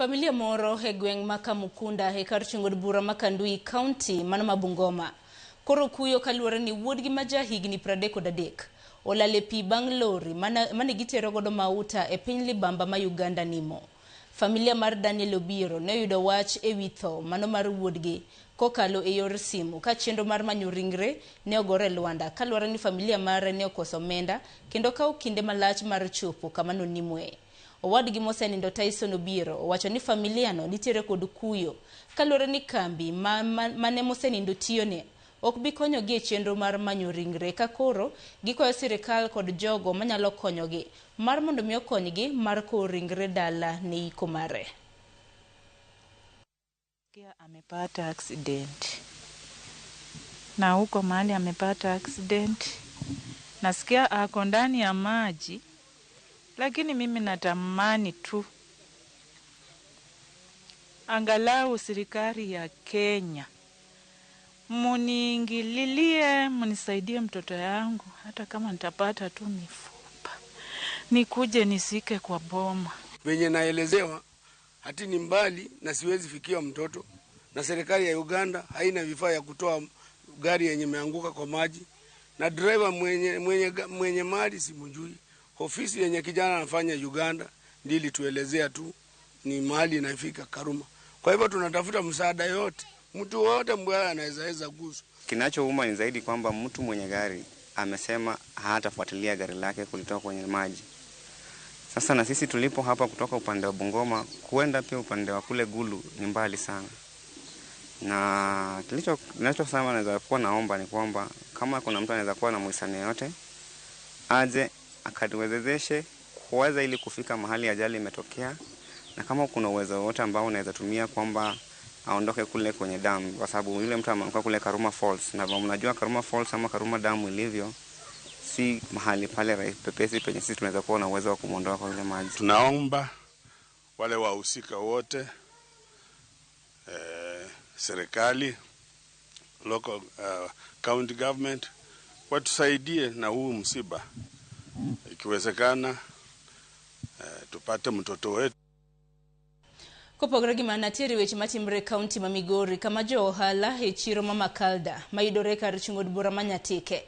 Familia moro e gweng' ma Kamukunda e kar chung' od bura ma Kandui County mano ma Bungoma koro kuyo kaluwore ni wuodgi ma ja higni 33 olal e pi bang' lori mane gitero godo mauta e piny libamba ma Uganda nimo. Familia mar Daniel Obiero ne oyudo wach e wi tho mano mar wuodgi kokalo e yor simu ka chenro mar manyo ringre ne ogore e lwanda kaluwore ni familia mare ne okoso omenda kendo kawo kinde malach mar chopo kama nonimoe. Owadgi mosenindo Tyson Obiero owacho ni familia no nitiere kod kuyo kaluwore ni kambi ma, ma, mane mosenindo tiyone ok bi konyogi e chenro mar manyo ringre ka koro gikwayo sirikal kod jogo manyalo konyogi mar mondo mi okonygi mar kowo ringre dala ne iko mare. Kia amepata accident na huko mahali amepata accident, nasikia ako ndani ya maji, lakini mimi natamani tu angalau serikali ya Kenya muniingililie, munisaidie mtoto yangu, hata kama nitapata tu mifupa nikuje nisike kwa boma. Venye naelezewa hati ni mbali na siwezi fikia mtoto, na serikali ya Uganda haina vifaa ya kutoa gari yenye imeanguka kwa maji, na driver mwenye mali simjui. Ofisi yenye kijana anafanya Uganda ndiyo ilituelezea tu ni mahali inafika Karuma. Kwa hivyo tunatafuta msaada yote, mtu wote ambaye anaweza guswa. Kinachouma ni zaidi kwamba mtu mwenye gari amesema hatafuatilia gari lake kulitoka kwenye maji. Sasa na sisi tulipo hapa kutoka upande wa Bungoma kuenda pia upande wa kule Gulu ni mbali sana, na kinachosema naweza kuwa naomba ni kwamba kama kuna mtu anaweza kuwa na muhisani yoyote aje akatuwezeshe kuweza ili kufika mahali ajali imetokea, na kama kuna uwezo wote ambao unaweza tumia kwamba aondoke kule kwenye damu, kwa sababu yule mtu ameanguka kule Karuma Falls, na mnajua Karuma Falls ama Karuma damu ilivyo, si mahali pale pepesi penye sisi tunaweza kuwa na uwezo wa kumwondoa kwa yule maji. Tunaomba wale wahusika wote, serikali, local county government watusaidie na huu msiba, ikiwezekana tupate mtoto wetu. Kopogore gi mano, nitiere weche matimore e kaunti ma Migori kama jo ohala e chiro ma Makalda mayudore kar chung' od bura ma Nyatike